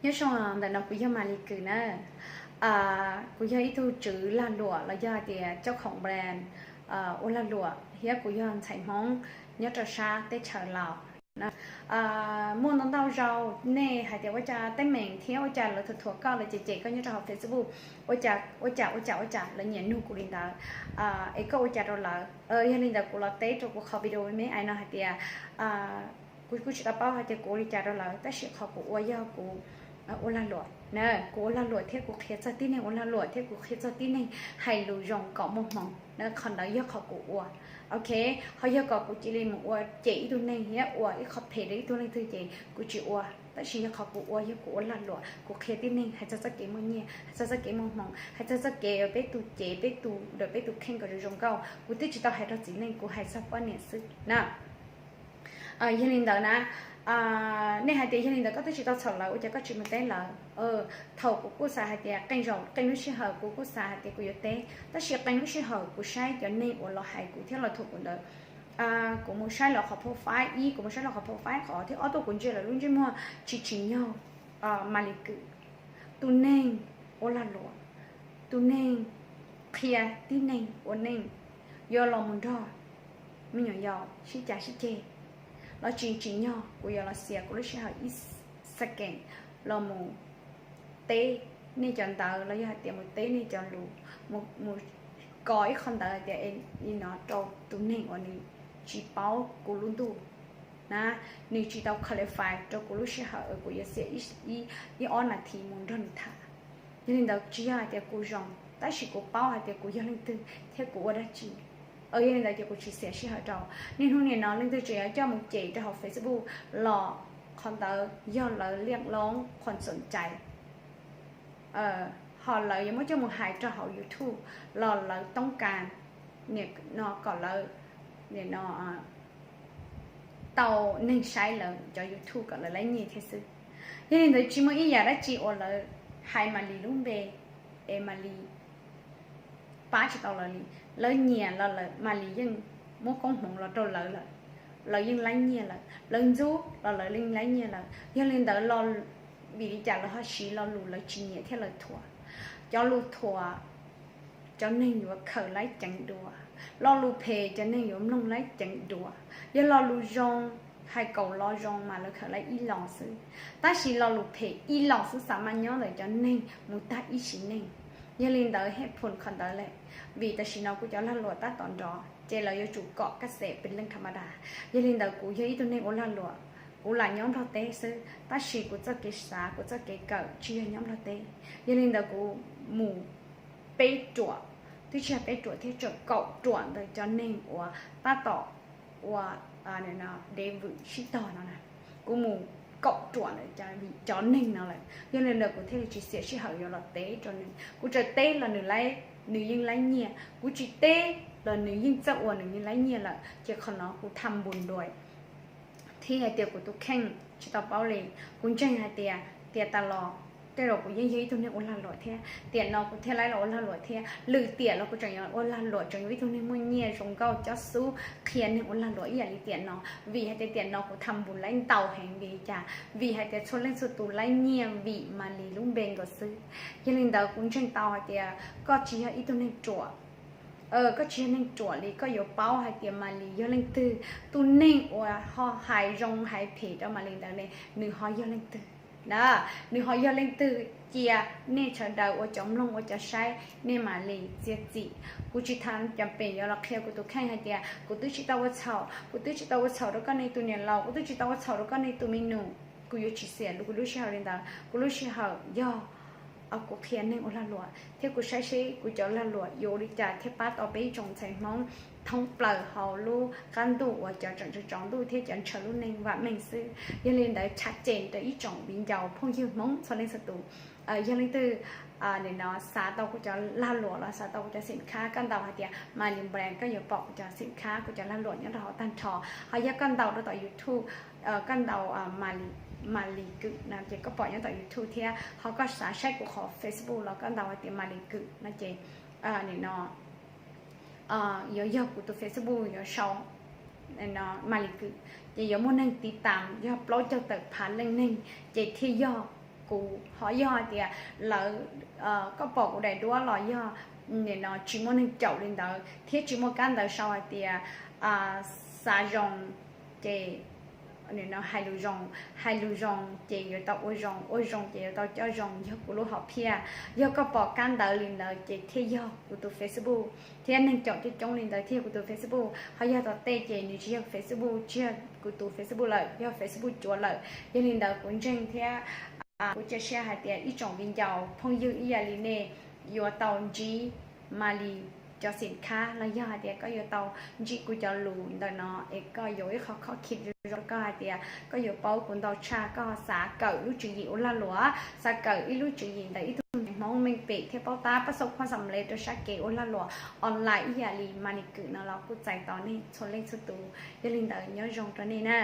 Nyob zoo, ntawm no kuv yog Malis Kws na. Kuv yog ib tug tswv lag luam los yog hais tias coj khoom brand ua lag luam thiab kuv yog ntxhais Hmoob nyob rau sab teb chaws Laus. Muaj ntau ntau zaus nej hais tias ua cas teeb meem thiab ua cas lawv thuam thuam koj, lawv cem cem koj nyob rau hauv Facebook, ua cas ua cas ua cas ua cas lawv nyiam nug kuv li ntawd, es koj ua cas rau lawv? Yog li ntawd kuv los teb rau kuv qhov video me me no hais tias kuv kuj tsis tau paub hais tias kuv ua li cas rau lawv, tab sis qhov kuv ua yog kuv ua lag luam na, kuv ua lag luam thiab kuv qhia txog tib neeg ua lag luam thiab kuv qhia txog tib neeg hais lus zoo kom muaj hmoo na, qhov ntawd yog qhov kuv ua. Ok, ho yog kom kuv cia li mus ua cem ib tug neeg thiab ua ib qho phem rau ib tug leej twg ces kuv tsis ua, tab sis yog qhov kuv ua yog kuv ua lag luam, kuv qhia tib neeg hais txog txoj kev muaj nyiaj, hais txog txoj kev muaj hmoo, hais txog txoj kev peb tus cev peb tus ntawm peb tus kheej kom zoo zoo nkauj. Kuv twb tsis tau hais rau txiv neej, kuv hais txog poj niam xwb na. Yog li ntawd na, nej hais tias yog li ntawd koj twb tsis tau txhaum lawv ua cas koj tsis mus teb lawv? Thaum kuv kuj xav hais tias qee zaum qee lub sij hawm kuv kuj xav hais tias kuv yuav teb, tab sis qee lub sij hawm kuv saib cov neeg uas los hais kuv thiab los thuam kuv ntawd, kuv mus saib lawv qhov profile ib, kuv mus saib lawv qhov profile qhov thiab ob tuaj kuv ntsia lawv lub ntsej muag tsis tsim nyog Malis Kws, tus neeg ua lag luam, tus neeg qhia tib neeg ua neej, yuav los mus nrog me nyuam yaus sib cav sib ceg los tsis tsim nyog kuv yuav los xiav kuv lub sij hawm ib second los mus teb nej cov ntawv los yog hais tias mus teb nej cov lus, mus kos ib qho ntawv hais tias li no rau tus neeg uas nws tsis paub kuv lub ntuj na, nws tsis tau qualify rau kuv lub sij hawm uas kuv yuav xiam ib ob nas this mus nrog nws tham. Yog li ntawd tsis yog hais tias kuv zoo, tab sis kuv paub hais tias kuv yog leej twg thiab kuv ua dab tsi. Yog li ntawd ces kuv tsis xiam sij hawm rau. Niaj hnub nim no leej twg tseem yuav coj mus cem rau hauv Facebook los qhov ntawd yog lawv liaj loob qhuas txoom cai, ho lawv yuav muab coj mus hais rau hauv YouTube los lawv toob kas nim no kom lawv nim no tau neeg saib lawv cov YouTube kom lawv laib nyiaj thiab xwb. Yog li ntawd tsis muaj ib yam dab tsi uas lawv hais Malis lub npe es Malis pab tsis tau lawv li. Lawv nyiam los lawv Malis yeej muab koob hmoov los rau lawv lawm, lawv yeej laib nyiaj lawm, lawv ntxub los lawv yeej laib nyiaj lawm. Yog li ntawd los vim li cas lawv ho siv lo lus lawv tsis nyiam thiab lawv thuam? Cov lus thuam cov neeg yuav khaws laib ceev dua, lo lus phem cov neeg yuav mloog laib ceev dua. Yog lo lus zoo, hais kaum lo zoo mas lawv khaws laib ib lo xwb, tab sis lo lus phem ib lo xwb xav mas nyob ntawm cov neeg mus tag ib sim neej. Yog li ntawd hej phum qhov ntawd lawm, vim tam sim no kuv cov lag luam tab tom nrov ces lawv yuav tsum kom kaj xes pes leej tham ma das. Yog li ntawd kuv yog ib tug neeg ua lag luam, kuv lam nyob Nplog teb xwb, tab sis kuv txoj kev xav kuv txoj kev kawm tsis yog nyob Nplog teb. Yog li ntawd kuv mus peb ruam, twb tsis yog peb ruam thiab, tseem kaum ruam ntawm cov neeg uas tab tom ua dev vwm sib tog no na. Kuv mus kaum ruam ntawm cov neeg no lawm, yog li ntawd kuv thiaj li tsis xiam sij hawm yuav los teb rau nws. Kuv tseem teb los nws laib, nws yeej laib nyiaj, kuv tsis teb los nws yeej txawj ua nws yeej laib nyiaj lawm, ces qhov no kuv tham npus nruas thiab hais tias kuv tus kheej tsis tau paub li. Kuv ntseeg hais tias tiam tas los tej zaum kuv yeej yog ib tug neeg ua lag luam thiab, tiam no kuv thiaj laib los ua lag luam thiab. Lwm tiam los kuv tseem yuav ua lag luam, tseem yog ib tug neeg muaj nyiaj zoo nkauj cob xub qhia neeg ua lag luam ib yam li tiam no, vim hais tias tiam no kuv tham npus laib ntau heev. Vim li cas? Vim hais tias txhua leej txhua tus laib nyiaj vim Malis lub npe nkaus xwb. Yog li ntawd kuv ntseeg tau hais tias koj tsis yog ib tug neeg ruam, koj tsis yog neeg ruam li, koj yuav paub hais tias Malis yog leej twg, tus neeg uas ho hais zoo hais phem rau Malis ntawd ne, nws ho yog leej twg na, nws ho yog leej twg. Cia nej sawv daws ua cov mloog ua cov saib, nej mam li txiav txim. Kuv tsis tham cov pem yuav los qhia kuv tus kheej hais tias kuv twb tsis tau ua txhaum, kuv twb tsis tau ua txhaum rau koj nej tus niam laus, kuv twb tsis tau ua txhaum rau koj nej tus me nus. Kuv yuav tsis xiam kuv lub sij hawm li ntawd. Kuv lub sij hawm yog kuv qhia neeg ua lag luam thiab kuv saib seb kuv cov lag luam yuav ua li cas thiaj pab tau peb ib tsoom ntxhais Hmoob thoob plaws hauv lub qab ntuj uas cov tseem tsaus ntuj thiab cov ntshaw lub neej vam meej xwb. Yog li ntawd tshaj cem rau ib tsoom viv ncaus phooj ywg Hmoob txhua leej txhua tus. Yog leej twg nim no xav tau kuv cov lag luam los xav tau kuv cov xim khab, koj ntaus hais tias Malis Brand, koj yuav pom kuv cov xim khab, kuv cov lag luam nyob rau hauv tag nrho. Ho yog koj ntaus rau tom YouTube, koj ntaus Malis Kws no ces koj pom nyob tom YouTube thiab. Ho koj xav saib kuv qhov Facebook los koj ntaus hais tias Malis Kws no ces nim no yuav yog kuv tus Facebook yuav sau Malis Kws, ces yuav muaj neeg tiv tam yog plaub caug tawm phav leej neeg, ces thiaj yog kuv, ho yog hais tias lawv, koj pom kuv daim duab los yog nim no tsis muaj neeg caum li ntawd thiab tsis muaj kab ntawv sau hais tias xav zoo ces hais lus zoo, hais lus zoo ces yuav tau ua zoo, ua zoo ces yuav tau coj zoo, yog kuv lub hom phiaj. Yog koj pom kab ntawv li ntawd ces thiaj yog kuv tus Facebook, thiab neeg caum coob coob li ntawd thiaj yog kuv tus Facebook. Ho yog tom tej ces nws tsis yog Facebook, tsis yog kuv tus Facebook lawm, yog Facebook cuav lawm. Yog li ntawd kuv ntseeg thiab kuv cia siab hais tias ib tsoom viv ncaus phooj ywg ib yam li nej yuav tau ntsib Mali cov xim khab los yog hais tias koj yuav tau ntsib kuv cov lus ntawm no es koj yuav ib qho khob khi zoo zoo rau koj hais tias koj yuav paub kuv ntau tshaj, koj xav kawm lub tswv yim ua lag luam, xav kawm ib lub tswv yim ntawm ib tug Hmoob meej pem thiab paub tab pab xav khua xam lev rau sab kev ua lag luam online ib yam li Mali Kwm no los kuj txais tos nej txhua leej txhua tus. Yog li ntawd nyob zoo rau nej na.